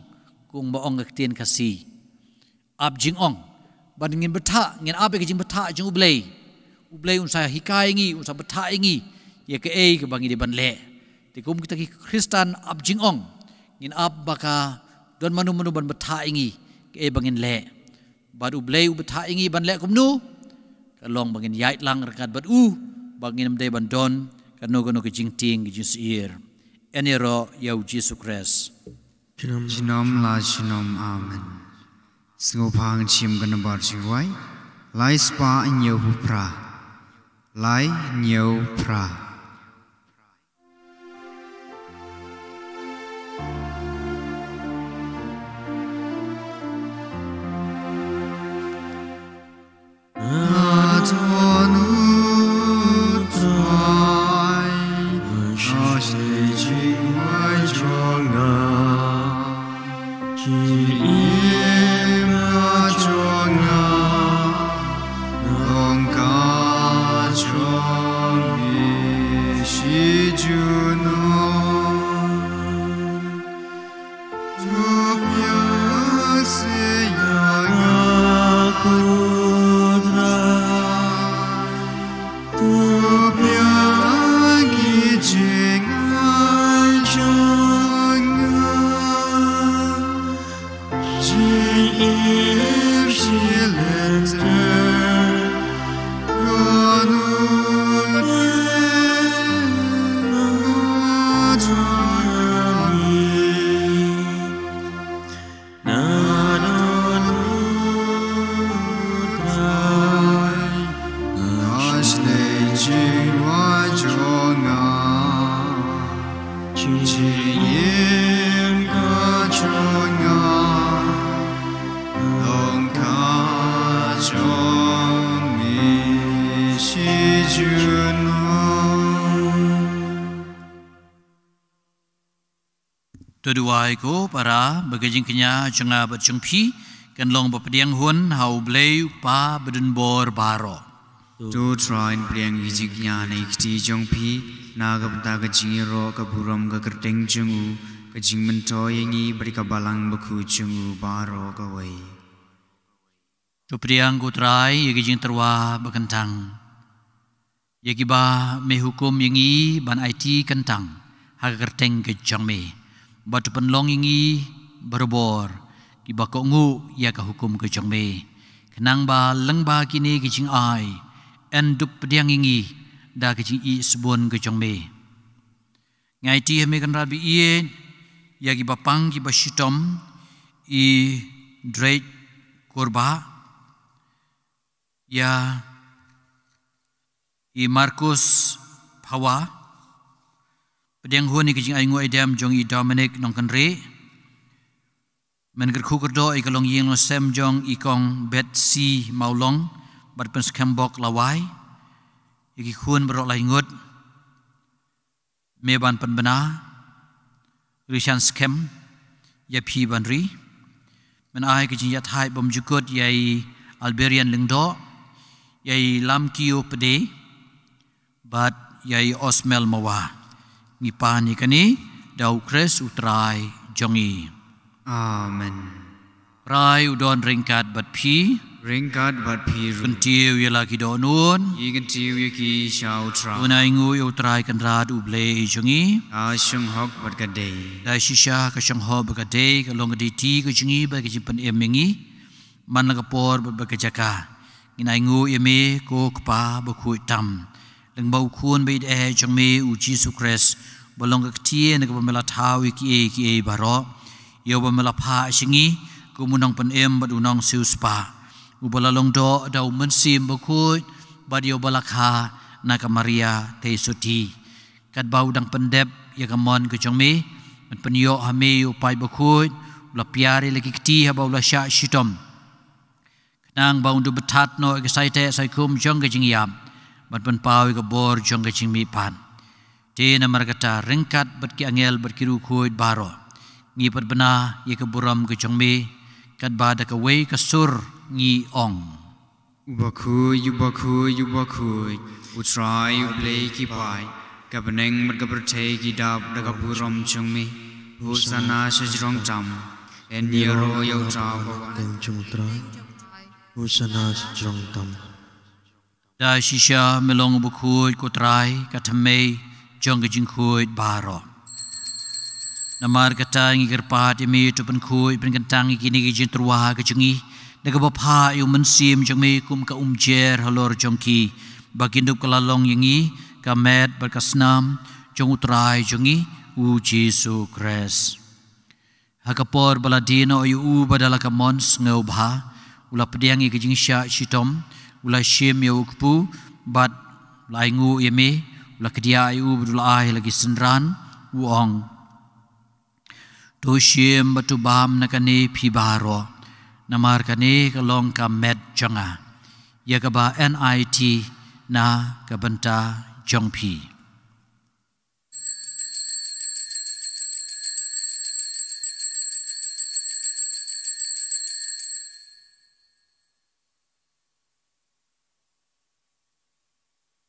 kumba ong ka ktien Khasi. Ap jingong. Ban ngin bthah, ngin ap ïa ka jingbthah jong U Blei. U Blei Un sa hikai ïa ngi, Un sa bthah ïa ngi ïa kaei kaba ngi dei ban leh. Te kum kita ki Khristan ap jingong, ngin ap ba ka don mano mano ban bthah ïa ngi kaei ba ngin leh. Bad U Blei U bthah ïa ngi ban leh kumno? Ka long ba ngin ïaid lang ryngkat bad U, ba ngin ym dei ban don kano kano ka jingtieng ka jingsyier. Ïaroh ïa U Jisu Khrist. Junom la junom, amen. Sngewbha ngin shim ka nambar jingduwai. Lai spah hynñiew phew phra. Lai hynñiew phew phra. To duwai ko para ba ka jingkñia jong nga bad jong phi kan long ba pdiang hun ha U Blei U Kpa badonbor baroh. To Trai, pdiang ki jingkñia na ki kti jong phi na ka bynta ka jingïaroh ka burom ka kyrteng jong u, ka jingmyntoi ïa ngi bad ka balang bakhuid jong u baroh kawei. To pdiang ko Trai ïa ki jingtyrwa ba kyntang, ïa kiba me hukum ïa ngi ban aiti kyntang ha ka kyrteng ka jong me, bad to pynlong ïa ngi barabor kiba kohnguh ïa ka hukum ka jong me, khnang ba lyngba kine ki jingai yn dup pdiang ïa ngi da ka jingïeit sbun ka jong me. Nga aiti ha me Kynrad ba ïeit ïa kiba pang kiba shitom, i Drake Kurbah, ïa i Marcus Phawa. Pdiang hun ïa ka jingainguh aidem jong i Dominic Nongkynrih. Men kyrkhu kyrdoh ïa ka longïing longsem jong i Kong Betsy Mawlong bad pynskhem bok lawei ïa ki khun baroh lai ngut. Me ban pynbna, ri shan skhem ïa phi ban ri. Men ai ka jingïathait bymjukut ïa i Alberian Lyngdoh, ïa i Lamkio Pde bad ïa i Osmel Mawa. Ngi pan ïa kane da U Khrist U Trai jong ngi. Amen. Trai u don ryngkat bad phi. Ryngkat bad phi ruh. Kyntiew ïa la ki dohnud. Ngi kyntiew ïa ki sha U Trai. To ngin ainguh ïa U Trai Kynrad U Blei jong ngi. Ka shong hok bad ka dei. Da shisha ka shong hok bad ka dei, ka long ka dei ti ka jong ngi bad ka jingpynim ïa ngi man la ka por bad bad ka jaka. Ngin ainguh ïa me ko Kpa bakhuid tam, lyngba U Khun ba ïeit eh jong me U Jisu Khrist, ba long ka ktien kaba me la thaw ïa kiei kiei baroh, ïa uba me la phah sha ngi kum u Nongpynim bad u Nongsiewspah, uba la long doh da U Mynsiem Bakhuid bad ïa uba la kha na ka Maria Theisotti. Katba u dang pyndep ïa ka mon ka jong me, men pynïoh ha me ïa u paid bakhuid, u la piar ïa la ki kti haba u la shah shitom, khnang ba un dup bthat noh ïa ka saiteh saikum jong ka jingïap, ban pynpaw ïa ka bor jong ka jingmihpat. Te namar kata, ryngkat bad ki angel bad ki riewkhuid baroh, ngi pynbna ïa ka burom ka jong me, katba da kawei ka sur ngi ong: U bakhuid, u bakhuid, u bakhuid, U Trai U Blei ki paid, ka bneng bad ka pyrthei ki dap da ka burom jong me. Hosana sha jrong tam. Yn ïaroh ïa uta uba wan ha kyrteng jong U Trai. Hosana sha jrong tam. Da shisha me long u bakhuid ko Trai, ka thymmei jong ka jingkhuid baroh. Namar kata ngi kyrpad ïa me, to pynkhuid pynkyntang ïa kine ki jingtyrwa ka jong ngi da kaba phah ïa U Mynsiem jong me kum ka umjer halor jong ki, ba kin dup ka la long ïa ngi ka met bad ka snam jong U Trai jong ngi U Jisu Khrist. Ha ka por ba la die noh ïa u bad da la ka mon sngewbha, u la pdiang ïa ka jingshah shitom, u la shim ïa u kpu bad u la ainguh ïa me, u la kdiah ïa u bad u la ai ha la ki synran, u ong: To shim bad to bam na kane phi baroh, namar kane ka long ka met jong nga, ïa kaba yn aiti na ka bynta jong phi.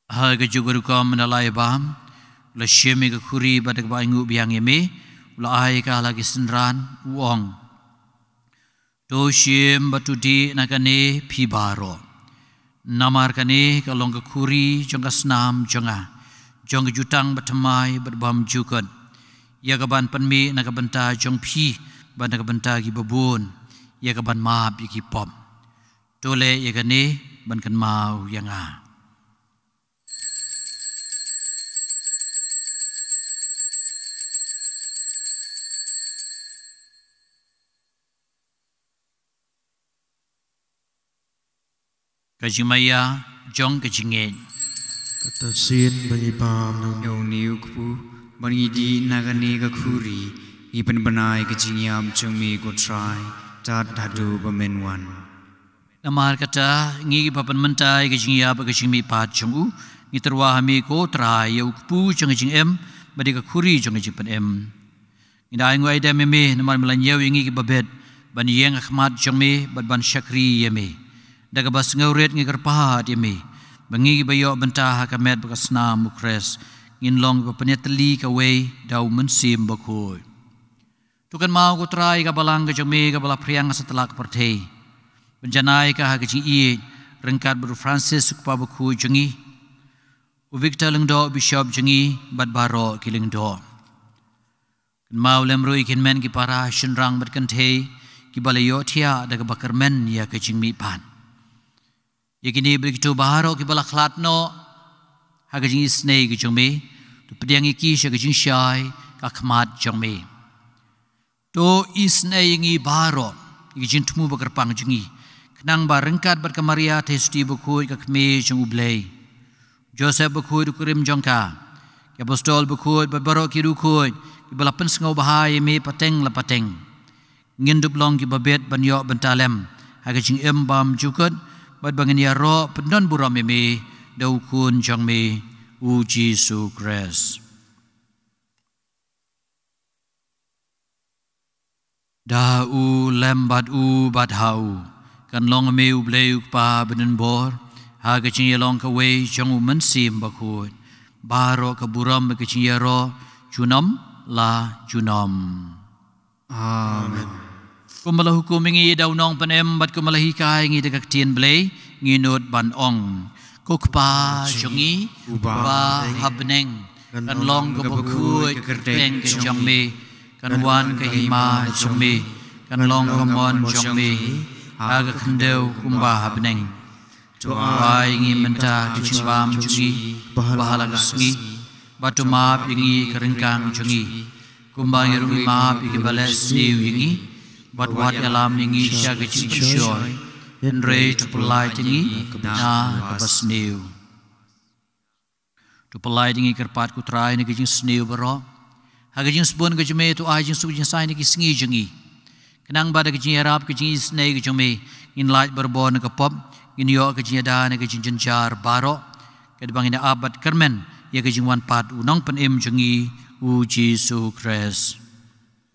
Ha kajuh ka rukom, ynda la ïa bam, u la shim ïa ka khuri bad da kaba ainguh biang ïa me, u la ai ka ha la ki synran, u ong: To shim bad to dih na kane phi baroh, namar kane ka long ka khuri jong ka snam jong nga, jong ka jutang bathymmai bad bymjukut, ïa kaban pynmih na ka bynta jong phi bad na ka bynta kiba bun, ïa kaban map ïa ki pop. To leh ïa kane ban kynmaw ïa nga. Ka jingmaïa jong ka jingngeit. Kata sien ba ngi bam na une u kpu bad ngi dih na kane ka khuri, ngi pynbna ïa ka jingïap jong me ko Trai, tad haduh ba men wan. Namar kata, ngi kiba pynmynta ïa ka jingïap bad ka jingmihpat jong u, ngi tyrwa ha me ko Trai ïa u kpu jong ka jingim bad ïa ka khuri jong ka jingpynim. Ngi da ai nguh ai dem ïa me namar me la ñiew ïa ngi kiba bit ban ïeng ha khmat jong me bad ban shakri ïa me. Da kaba sngewrit ngi kyrpad ïa me ba ngi kiba ïoh bynta ha ka met bad ka snam u Khrist ngin long kiba pynïatylli kawei da u Mynsiem Bakhuid. To kynmaw ko Trai ka balang ka jong me kaba la phriang ha satlak pyrthei, ban janai ka ha ka jingïeit ryngkat bad u Francis u kpa bakhuid jong ngi, u Victor Lyngdoh bishop jong ngi bad baroh ki lyngdoh. Kynmaw lem ruh ïa ki hynmen ki para shynrang bad kynthei kiba la ïohthiah da kaba kyrmen ïa ka jingmihpat. Ïa kine bad kito baroh kiba la khlad noh ha ka jingisynei ka jong me, to pdiang ïa ki sha ka jingshai ka khmat jong me. To isynei ïa ngi baroh ïa ka jingthmu ba kyrpang jong ngi, khnang ba ryngkat bad ka Maria Theisotti bakhuid ka kmie jong u Blei, Joseph bakhuid u kurim jong ka, ki apostol bakhuid bad baroh ki riewkhuid kiba la pynsngewbha ïa me pateng la pateng, ngin dup long kiba bit ban ïoh bynta lem ha ka jingim bymjukut bad ba ngin ïaroh pyndonburom ïa me da u Khun jong me u Jisu Khrist. Da u lem bad u bad ha u kan long me u Blei u Kpa badonbor ha ka jingïalong kawei jong u Mynsiem Bakhuid, baroh ka burom bad ka jingïaroh junom la junom. Amen. Kumba la hukum ïa ngi da u Nongpynim bad kumba la hikai ïa ngi da ka ktien Blei, ngi nud ban ong: Ko Kpa jong ngi uba ha bneng, kan long kaba khuid ka kyrteng ka jong me, kan wan ka hima jong me, kan long ka mon jong me ha ka khyndew kumba ha bneng. To ai ngi mynta ka jingbam jong ngi ba ha la ka sngi, bad to map ïa ngi ka ryngkang jong ngi, kumba ngi ruh ngi map ïa kiba leh sniew ïa ngi, bad wat ïalam ïa ngi sha ka jingpynshoi, hynrei to pyllait ïa ngi na kaba sniew. To pyllait ïa ngi kyrpad ko Trai na ka jingsniew baroh. Ha ka jingsbun ka jong me to ai jingsuk jingsaiñ na ki sngi jong ngi, khnang ba da ka jingïarap ka jingisynei ka jong me ngin lait barabor na ka pop, ngin ïoh ka jingïada na ka jingjynjar baroh, katba ngin ïa ap bad kyrmen ïa ka jingwan pat u Nongpynim jong ngi u Jisu Khrist.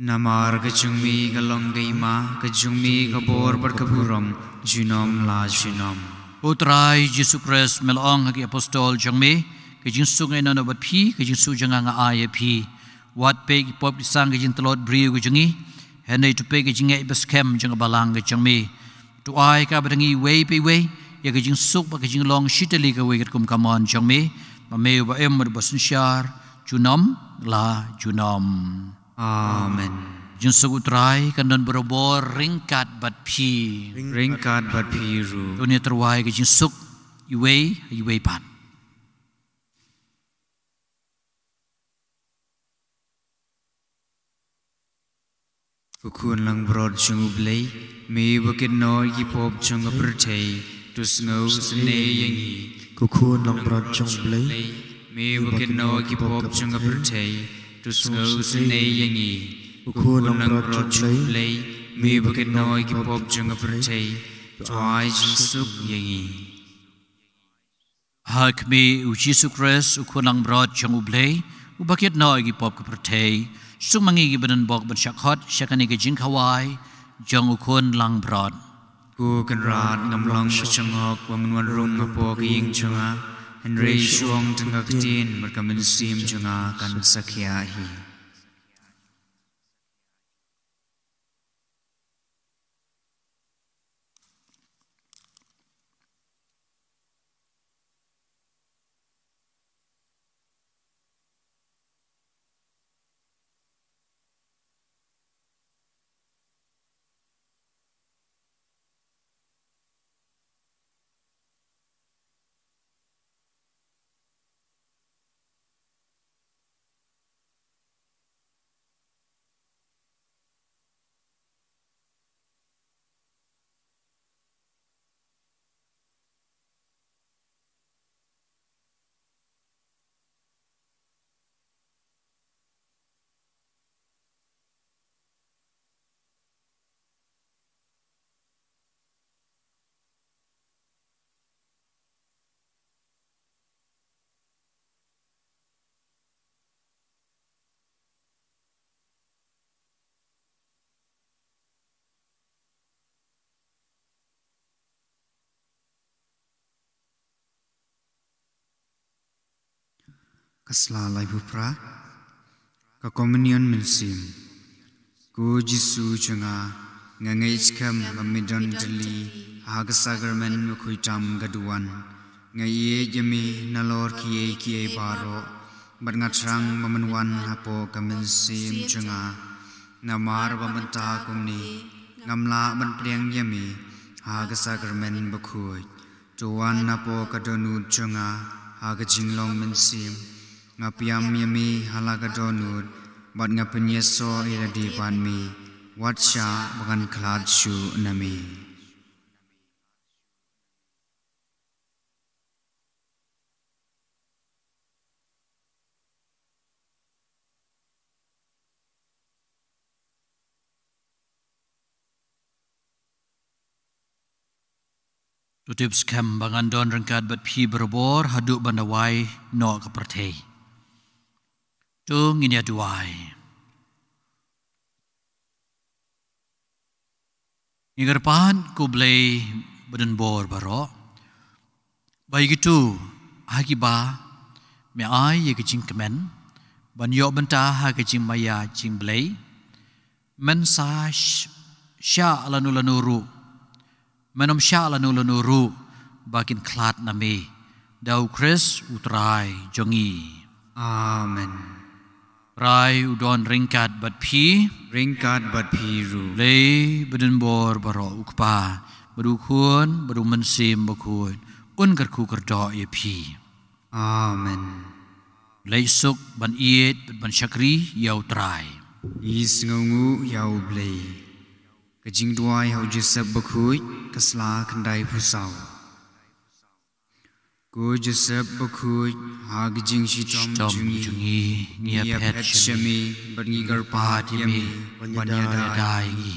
Namar ka jong me ka long ka hima, ka jong me ka bor bad ka burom junom la junom. Ko Trai Jisu Khrist, me la ong ha ki apostol jong me: Ka jingsuk nga ïehnoh noh bad phi, ka jingsuk jong nga nga ai ïa phi. Wat peit ki pop ki sang ka jingtlot briew ka jong ngi, hynrei to peit ka jingngeit ba skhem jong ka balang ka jong me. To ai ka ba da ngi iwei pa iwei ïa ka jingsuk bad ka jinglong shitylli kawei katkum ka mon jong me, ma me uba im bad uba synshar junom la junom. Amen. Jingsuk u Trai kan don barabor ryngkat bad phi. Ryngkat bad phi ruh. To ngin ïatyrwa ïa ka jingsuk iwei iwei pat. Ko Khun langbrot jong u Blei, me ba kit noh ïa ki pop jong ka pyrthei, to sngewsynei ïa ngi. Ko Khun langbrot jong u Blei, me ba kit noh ïa ki pop jong ka pyrthei, to sngewsynei ïa ngi. Ko Khun langbrot jong u Blei, me ba kit noh ïa ki pop jong ka pyrthei, to ai jingsuk ïa ngi. Ha khmih u Jisu Khrist, u Khun langbrot jong u Blei, uba kit noh ïa ki pop ka pyrthei, suk ma ngi kiba don bok ban shah khot sha kane ka jingkhawai jong u Khun langbrot. Ko Kynrad, ngam long ba shong hok ba men wan rung hapoh ka ïing jong nga, hynrei shu ong tang ka ktien bad ka mynsiem jong nga kan sa khiah hi. Ka sla laiphew phra. Ka Communion Mynsiem. Ko Jisu jong nga, nga ngeit skhem ba me don tylli ha ka sakramen bakhuid tam ka duwan. Nga ïeit ïa me nalor kiei kiei baroh, bad nga thrang ba men wan hapoh ka mynsiem jong nga. Namar ba mynta kumne ngam lah ban pdiang ïa me ha ka sakramen bakhuid. To wan hapoh ka dohnud jong nga ha ka jinglong mynsiem. Nga pdiang ïa me ha la ka dohnud, bad nga pynïasoh ïa lade bad me, wat shah ba ngan khlad shuh na me. To tip skhem ba ngan don ryngkat bad phi barabor haduh ban da wai noh ka pyrthei. To ngin ïa duwai. Ngi kyrpad ko Blei ba don bor baroh, ba ïa kito ha kiba me ai ïa ka jingkmen ban ïoh bynta ha ka jingmaïa jong U Blei, men sa sh-, shah lano lano ruh, men ym shah lano lano ruh ba kin khlad na me. Da U Khrist U Trai jong ngi. Amen. Trai u don ryngkat bad phi. Ryngkat bad phi ruh. Blei ba don bor baroh, U Kpa, bad U Khun, bad U Mynsiem Bakhuid, un kyrkhu kyrdoh ïa phi. Amen. Leit suk ban ïeit bad ban shakri ïa U Trai. Ngi sngewnguh ïa U Blei. Ka jingduwai ha u Joseph Bakhuid, ka sla khyndaiphew saw. Ko Joseph Bakhuid, ha ka jingshitom jong ngi, ngi ïa phet sha me, bad ngi kyrpad ïa me ban ïada ïa ngi.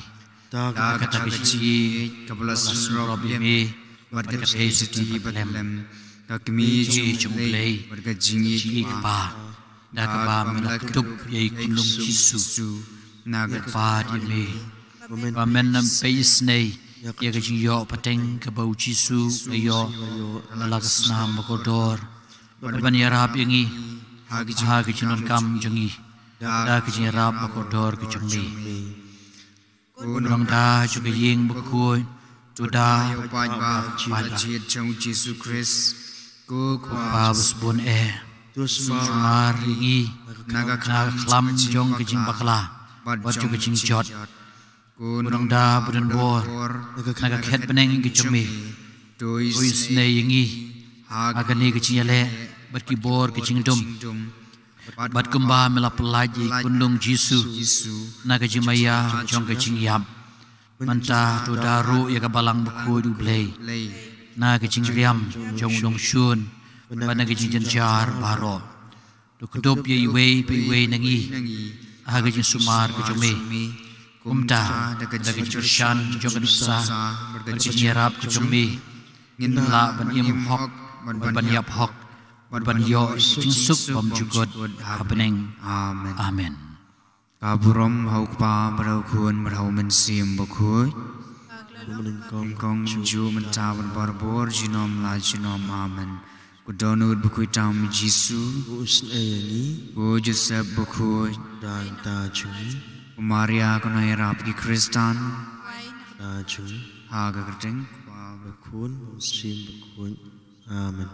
Da kata ka jingïeit kaba la synrop ïa me bad ka kynthei Siti Bathlem, ka kmie jong U Blei bad ka jingïeit Kpa, da kaba me la kdup ïa i khunlung Jisu, ngi kyrpad ïa me ba men ym peit isynei ïa ka jingïoh pateng kaba u Jisu u la ïoh ha la ka snam bakordor, bad ban ïarap ïa ngi ha ka jingdonkam jong ngi da ka jingïarap bakordor ka jong me. Ko Nongda jong ka ïing bakhuid, to da ïa u paidbah, paidbah jong U Jisu Khrist. Ko Kpa ba sbun eh, to sumar ïa ngi na ka khlam jong ka jingbakla bad jong ka jingjot. Ko Nongda ba don bor, na ka khet bneng ka jong me, to isynei ïa ngi ha kane ka jingïaleh bad ki bor ka jingdum. Bad kumba me la pyllait ïa i khunlung Jisu na ka jingmaïa jong ka jingïap, mynta to da ruh ïa ka balang bakhuid U Blei na ka jingriam jong u nongshun bad na ka jingjynjar baroh. To kdup ïa iwei pa iwei na ngi ha ka jingsumar ka jong me. Kumta da ka jingkyrshan jong ka nuksa bad ka jingïarap ka jong me, ngin lah ban im hok bad ban ïap hok bad ban ïoh ïa ka jingsuk bymjukut ha bneng. Amen. Ka burom ha U Kpa bad ha U Khun bad ha U Mynsiem Bakhuid. Nyngkong, mynta bad barabor, junom la junom. Amen. Ko Dohnud bakhuid tam Jisu, u isynei ïa ngi. Ko Joseph bakhuid, da ïa ngi. Ko Maria ka nongïarap ki Khristan, da ïa ngi. Ha ka kyrteng U Kpa, U Khun, U Mynsiem Bakhuid. Amen.